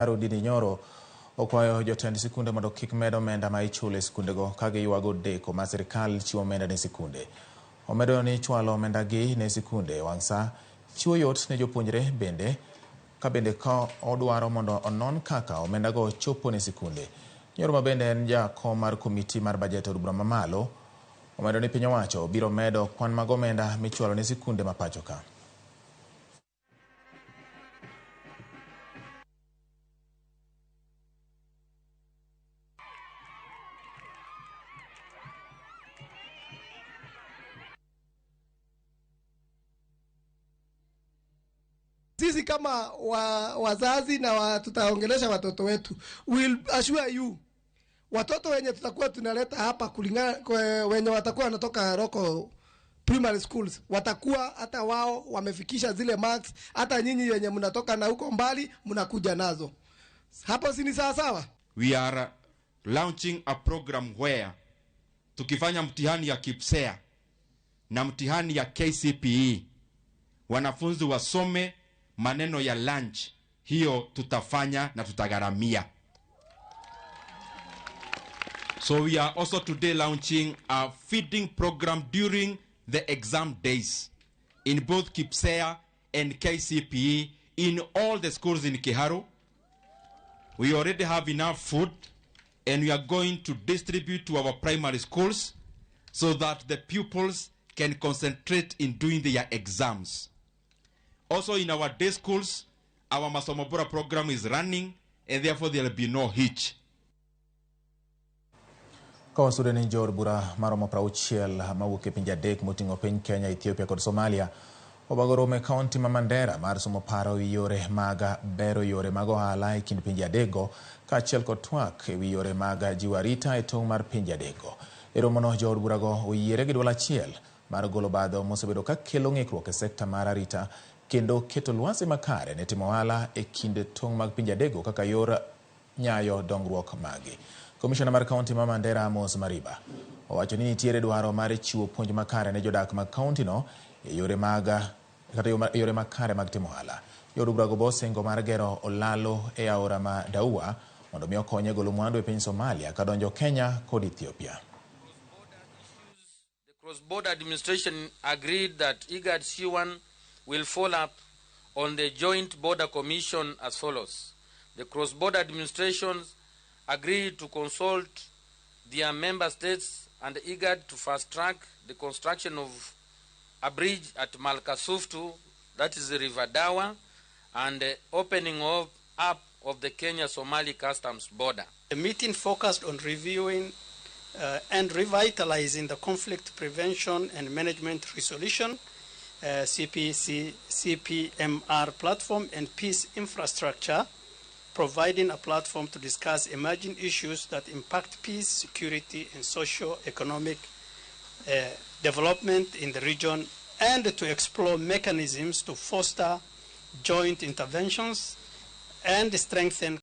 Ndindi Nyoro okwayo jotend sikunde mondo kik med omenda ma ichulo e sikundego ka giywago deko ma sirkal chiwo omenda ne sikunde. Omedo ni chwalo omenda gi ne sikunde e wang' sa chiwo yot ne jopuonjre bende ka bende ka odwaro mondo onon kaka omendago chopo ne sikunde. Nyoro ma bende en jakom mar komiti mar bajet e od bura mamalo omedo ni piny owacho biro medo kwan mag omenda michwalo ne sikunde ma pacho ka. Sisi kama wazazi na tutaongelesha watoto wetu, we'll assure you watoto wenye tutakuwa tunaleta hapa kulingana wenye watakuwa wanatoka local primary schools watakuwa hata wao wamefikisha zile marks, hata nyinyi wenye mnatoka na huko mbali mnakuja nazo hapo, si ni sawa sawa? We are launching a program where tukifanya mtihani ya KPSEA na mtihani ya KCPE wanafunzi wasome maneno ya lunch, hiyo tutafanya na tutagharamia. So we are also today launching a feeding program during the exam days in both KPSEA and KCPE in all the schools in Kiharu. We already have enough food and we are going to distribute to our primary schools so that the pupils can concentrate in doing their exams. Also in our day schools, our Masomo Bora program is running and therefore there will be no hitch. Ka wasude ni jood bura maromo 60 mawuok e pinje adek moting'o piny Kenya, Ethiopia kod Somalia obago romo e kaunti ma Mandera mar somo paro ewi yore mag bero yore mag ohala e kind pinje adekgo kaachiel kod twak ewi yore mag jiwo arita e tong' mar pinje adekgo. E romono jood burago oyiere gi duol achiel mar golo obadho mosebedo ka kelo ng'ikruok e sekta mar arita kendo keto lwasi makare ne timo ohala e kind tong' mag pinje adekgo kaka yor nyayo dongruok magi. Komishona mar kaunti ma Mandera Amos Mariba owacho ni nitiere dwaro mar chiwo puonj makare ne jodak mag kaunti no e yore mag kata yore makare mag timo ohala. Jood burago bo osingo mar gero olalo e aora ma Daua mondo mi okony e golo mwandu e piny Somalia kadonjo Kenya kod Ethiopia. The cross-border administration agreed that IGAD C1 will follow up on the Joint Border Commission as follows. The cross-border administrations agreed to consult their member states and IGAD to fast-track the construction of a bridge at Malkasuftu, that is the River Dawa, and the opening up of the Kenya-Somali customs border. The meeting focused on reviewing and revitalizing the Conflict Prevention and Management Resolution, CPC, CPMR platform and peace infrastructure, providing a platform to discuss emerging issues that impact peace, security, and socio-economic development in the region, and to explore mechanisms to foster joint interventions and strengthen